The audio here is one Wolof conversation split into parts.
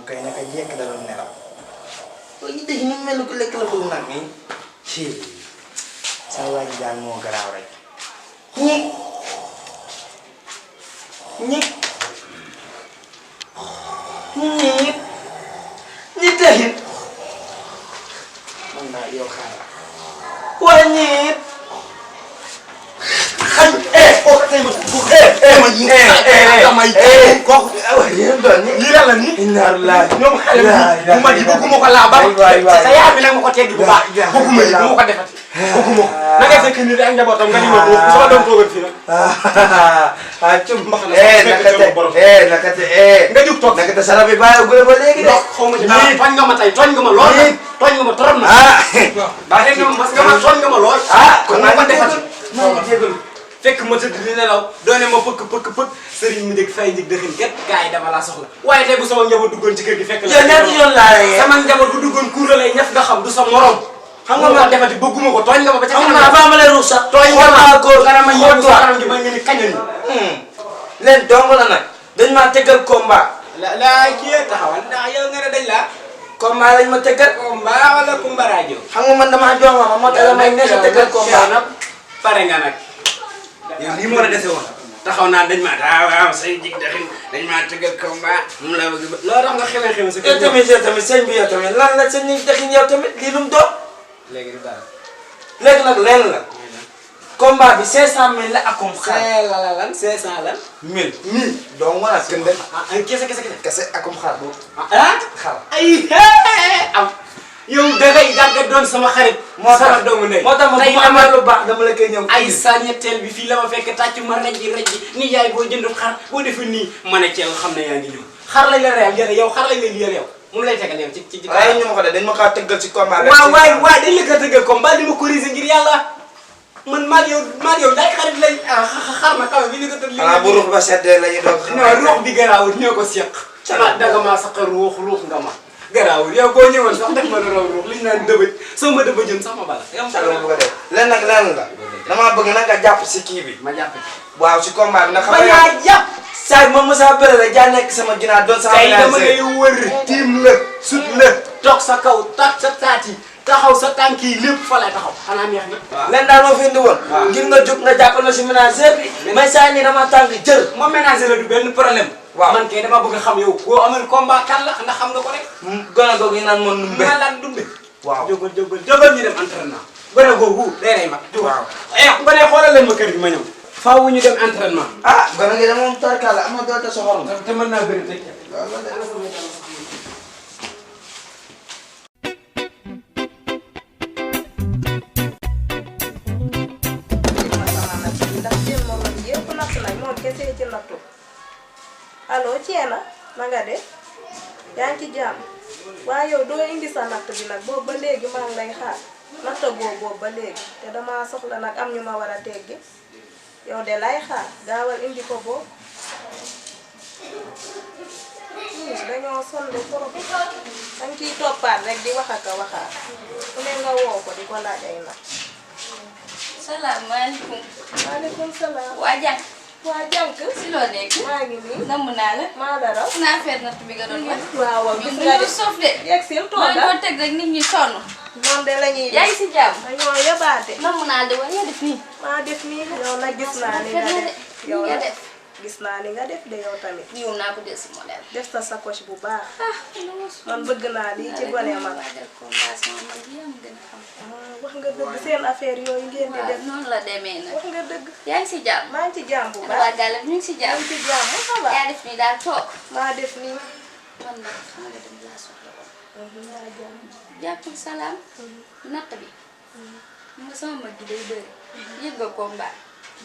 kay naka jekk da doon nelaw ko ñu dégg ni mel ko lekk la bëgg nag mi ci sa waaj daal moo garaaw rek ñi taxit man naa yow xaaral waa ñit xañ kooku tey ma kooku yéen doon lii la ni innaarullah ñoom xale bu ma ji bëgguma ko laa ba sa yaay bi nag ma ko teggi bu baax bëgguma yi bu ma ko defati bëgguma ko na ngay fekk nit ak njabootam nga ni ma sama doom toogal fii nag cum mbax nakate nga jug toog nakate sara bi bàyyi gule ba léegi de xaw ma ci dara tooñ nga ma tey tooñ nga ma lool tooñ nga ma trop na baaxee nga ma mas nga ma tooñ nga ma lool kon ma ko defati fekk ma tëdd di nelaw doone ma pëkk sëriñ mi dégg fay njëg dëxin ket gars yi dama laa soxla waaye tey bu sama njaboot duggoon ci kër gi fekk la yoon laa sama njaboot bu duggoon kuura lay ñaf nga xam du sa morom xam nga ma defati bëgguma ko tooñ nga ma ba ca xam naa ba ma lay ruux sax tooñ nga ma góor kanam ñëw sa kanam gi ma ngi ni kañal leen dong la nag dañ maa tegal combat la kii taxawal ndax yow nga ne dañ la combat lañ ma tegal combat wala kumbaraajo xam nga man damaa jox ma moo tax may nekk tegal combat nag pare nga nag yow lii moo la dese woon taxaw naa dañ ma waaw say jig daxin dañ maa tëggal combat moom laa bëgg ba loolu tax nga xewe sa kër tamit sëñ bi yow tamit lan la sëñ ñi daxin yow tamit lii lu mu doon léegi du dara léegi nag lenn la combat bi 500000 la akum xaar la lan 500 lan 1000 doo mën a kënd ay kese akum xaar boobu xaar ay am yow dangay dagga doon sama xarit moo sama doomu ndey moo tax ma bu amee lu baax dama la koy ñëw ay sa ñetteel bi fii la ma fekk tàcc ma rejji ni yaay boo jëndul xar boo defee nii ma ne ceel xam ne yaa ngi ñëw xar lañ la reyal yow xar lañ la liyal yow moom lay tegal yow ci waaye ñu ma ko de dañ ma kaa tëggal ci combat waaw waay dañ la ko tëggal combat di ma corriger ngir yàlla man maag yow day xarit lañ xar na kaw bi ni ko tëdd li bu ruux ba seddee lañu doog non ruux bi garaawul ñoo ko seq daga maa saqa ruux nga ma garaawul yow boo ñëwoon sax def ma raw ruux liñ naan dëbëj soo ma dëbëjoon sax ma bala yow sa la bëgg a def len nag len la damaa bëgg na nga jàpp si kii bi ma jàpp waaw si combat bi na xam nga yaa jàpp saay ma Moussa Béré la jaa nekk sama ginnaaw doon sama tey dama lay wër tiim la sut la toog sa kaw taat sa taat yi taxaw sa tànk yi lépp fa lay taxaw xanaa neex na len daal moo fi indi woon ngir nga jóg nga jàppal ma si ménager bi may saa nii dama tànk jël ma ménager la du benn problème waaw man kay dama bëgg a xam yow boo amul combat kan la ndax xam nga ko rek gone googu yi naan moon numbe ma daan dumbe waaw jógal ñu dem entraînement gone googu day rey mag waaw gone xoolal leen ma kër gi ma ñëw faaw ñu dem entraînement gone gi dama moom tarkala am na doota sa xorom te mën naa bëri tey allo Thiena na nga de yaa ngi ci jàmm waaye yow doo indi sa natt bi nag boobu ba léegi maa ngi lay xaar natt boobu ba léegi te dama soxla nag am ñu ma war a teggi yow de lay xaar gaawal indi ko boobu dañoo sonn trop dañ ciy toppaat rek di wax ak a waxaat ku ne nga woo ko di ko laaj ay natt. salaamaaleykum. maaleykum salaam. waa jànk. waa jànk. si loo nekk. maa ngi nii. namm naa la. maa dara. naa feer natt bi nga doon wax. waaw waaw gis ñun nga dañoo soof de. yegg si tool maa ngi teg rek nit ñi sonn. noonu de la ñuy def. yaa ngi si jàmm. dañoo yabaate. namm naa de waaye def nii. maa def nii yow nag gis naa ni nga def. yow nga nag def. gis naa ni nga def de yow tamit. yow naa ko del si modèle. def sa sacoche bu baax. man man bëgg naa lii ci gone ma. wax nga dëgg seen affaire yooyu ngeen di def. noonu la demee nag. wax nga dëgg. yaa ngi si jàmm. maa ngi ci jàmm bu baax. waa Gale ñu ngi si jàmm. maa ngi ci jàmm ça va. yaa def nii daal toog. maa def nii. man nag xam nga dem laa soxla woon. maa jàmm. jàppul salaam. natt bi. nga sama mag gi day bëri. yëg nga combat.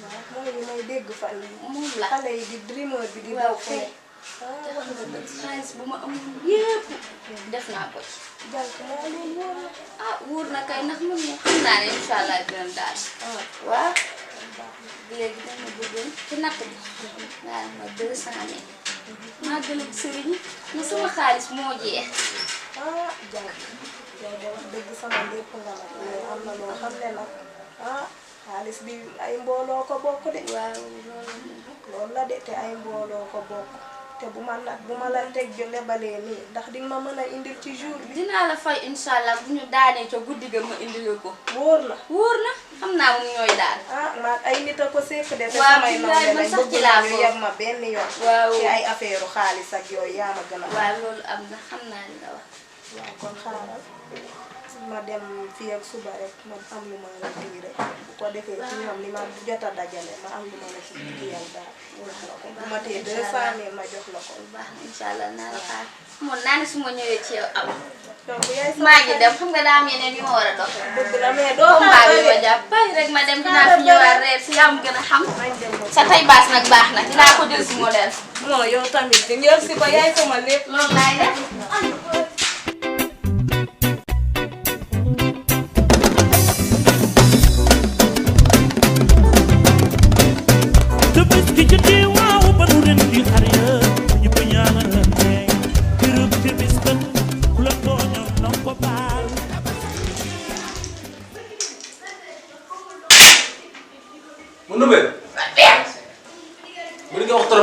waaw mooy li may dégg fan yii. moom la xale yi di dreamer bi di daw fee. wax nga dëgg xaalis bu ma amul yépp def naa ko ci. jànk maa leen wóor na. wóor na kay ndax man moom xam naa ne incha allah dinañ daal. waaw léegi dama bëggoon ci natt bi. daal ma 200000. maa gën a sëriñ na sama xaalis moo jeex. jànk yow de wax dëgg sama lépp nga nag yow am na loo xam ne nag xaalis bi ay mbooloo ko bokk de. waaw loolu la de te ay mbooloo ko bokk te bu ma la teg ju lebalee nii ndax di ma mën a indil ci jour bi. dinaa la fay inshallah bu ñu daanee ca guddi ga ma indil ko. wóor na xam naa mu ñooy daal. maag ay nit a ko sekk de te waaw samay nawle lañ sax ci bëgg laa ñu yem ma benn yoon. waaw ci ay affaire xaalis ak yooyu yaa ma gën a. waaw loolu am na xam naa li nga wax. waaw kon xaaral ma dem fii ak suba rek ma am lu ma la kii rek bu ko defee ci ñoom ni ma jot a dajale ma am lu ma la ci kiyal daal wax la ko bu ma tee 200 000 ma jox la ko. baax na inshallah naa la xaar moom naa ne su ma ñëwee ci yow am. donc yaay sama maa ngi dem xam nga daa am yeneen yu ma war a dox. dëgg la mais doo combat bi ma jàpp bàyyi rek ma dem dinaa fi ñëwaat reer si yaa ma gën a xam. sa tay baas nag baax na dinaa ko jël si modèle. non yow tamit di njël si ko yaay sama lépp. loolu laay def.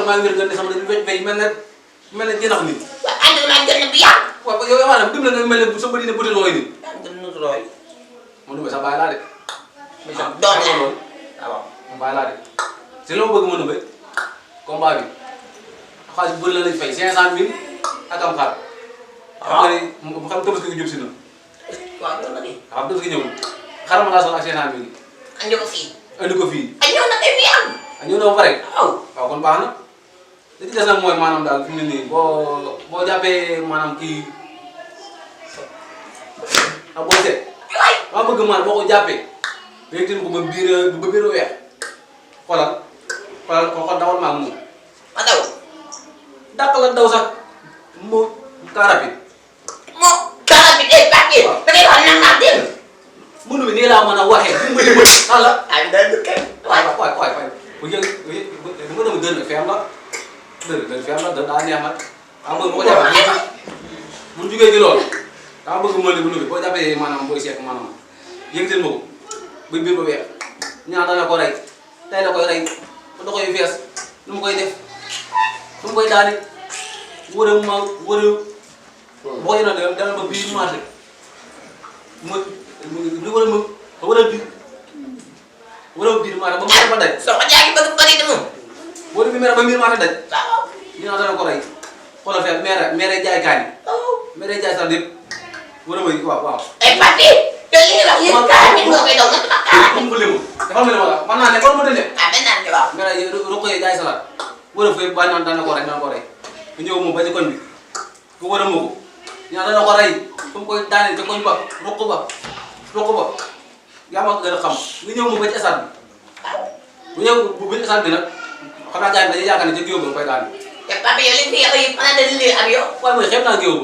maa ngi gën a sama béy mel na jënax nit. waaw ànd naa gën a bu yàgg. waaw yow maanaam dim la nga mel ne sa bëri ne bëti looy nit. gën a nutu looy. mu numbe sa baay laa de. doon na loolu. waaw mu baay laa de. te li ma bëgg ma numbe combat bi xaalis bu bëri la lañ fay 500000 ak am xar. xam nga ni xam tabaski gi jub si na. waaw loolu la de. xam tabaski ñëw xar ma laa soxla ak 500000. andi ko fii. andi ko fii. ay ñëw na kay fii am. ñëw na ba pare. waaw waaw kon baax na. li ci des nag mooy maanaam daal fi mu ne nii boo jàppee maanaam kii ak boo seet. maa bëgg maanaam boo ko jàppee day tënk ko ba biir weex xoolal dawal maa ngi moom. ma daw. dàq la daw sax moo car rapide. moo car rapide eh papier. da ngay wax naan naa dégg. mënu bi nii laa mën a waxee bu ma jëmale. xala ah bi day dëkk. waay bu jël bu ma dem dënn feem la. dëgg fi am na daa neex nag xam nga boo ko jàppee bu ñu jugee ci loolu dama bëgg mën bu nubi boo jàppee maanaam booy seet maanaam yëngatil ma ko ba biir ba weex ñaan dana ko rey tey la koy rey ba da koy fees nu mu koy def nu mu koy daani wërëm ma wërëm boo ko yéene dana ba biir marché lu wërëm biir marché ba mu ba daj soo ko jaay bëgg bëri de moom. boo demee mer ba mbir maa daj. waaw. ñu naan dana ko rey xoolal fee mere jaay kaani. mere jaay sax lépp wala mooy waaw. ay papier. te li nga wax yëpp kaa bi nga koy daw nga tubaab kaa bi. mu bële ma dafa mel ni ma la man naa ne kon ma dëndee. ah benn naan bi waaw. mere roqee jaay salaat wala fee ba naan dana ko rey dana ko rey nga ñëw moom ba ci koñ bi nga war a moo ko ñu naan dana ko rey fu mu koy daanee te koñ ba roq ba yaa ma gën a xam nga ñëw moom ba ci esaat bi bu ñëw bu ci esaat bi nag. xam naa gars yi dañuy yaakaar ne ca géew ba koy daal. te papier yow li fi yàq yëpp xanaa dañu leen ak yow. waaye mooy xeeb naa géew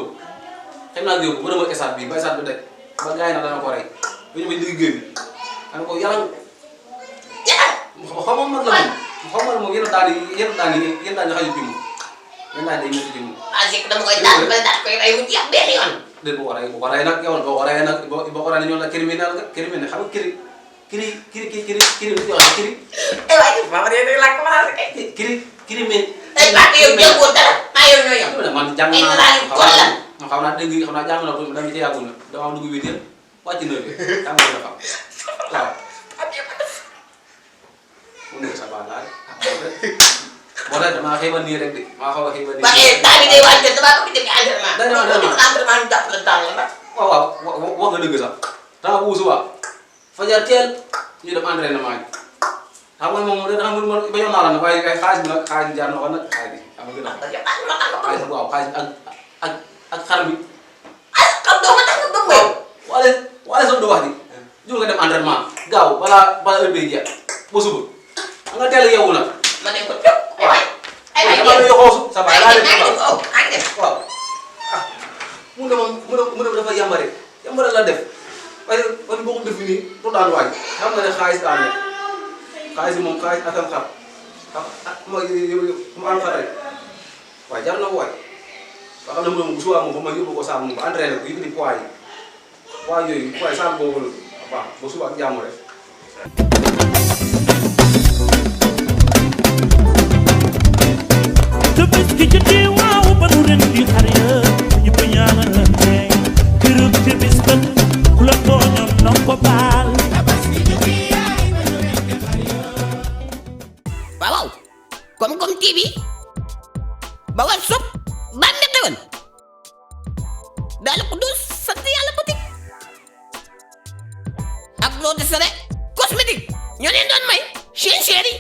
ba wala mooy esaat bi ba esaat bi daj ba gars yi nag dana ko rey ba ñu may digg géew bi dana ko yàlla. xaw ma mag la moom yenn daal yi xaju ci moom yenn daal day métti ci moom. ah c'est que dama koy daal ba daal koy rey mu jeex benn yoon. déedéet bu ko rey nag yow boo ko reyee nag boo ko reyee ñoom la criminel xam nga kiri lu ci wax kiri. eh waaye maa ngi lay laaj commencé kay. kiri mais. ay papier yow jëngoo dara maa yow ñoo yem. man jàng ay naa nalaali kon la. xam naa dégg xam naa jàng naa ko dama ci yàggul nag dama am dugub bi teel wàcc na bi jàng nga xam waaw. mu nekk sa baax daal moo tax maa xëy ba nii rek de maa xaw a xëy ba nii. waaye temps bi day waaj a damaa ko fi dem entraînement. day dem entraînement ñu jàpp la daal la nag. waaw wax nga dëgg sax temps bu suba fajar teel ñu dem entraînement bi xam nga moom da xam nga ba ñoo naa la nag waaye xaalis bi nag xaalis bi jaar na ko nag xaalis bi xam nga gën a xaalis waaw xaalis ak xar bi. ah xam doo ma tax nga bëgg yow. wala sax du wax di jur nga dem entraînement gaaw balaa heure bi jeex ba suba nga teel a yeewu nag. ma ne ko jóg. waaw ay dama lay xoosu sa baay laa def waaw waaw ah mu ne dafa yambare la def waaye boo ko def nii pour daan waaj xam nga ne xaalis daan ne xaalis bi moom xaalis ak am xar mu am xar rek waaye jar na ko waay ba xam ne mu ne bu subaa moom ba ma yóbbu ko saal moom ba entraîné ko yëkkati poids yooyu poids saal boobu la waaw ba suba ak jàmm rek. The biscuit you do ñoo leen doon may seen chéri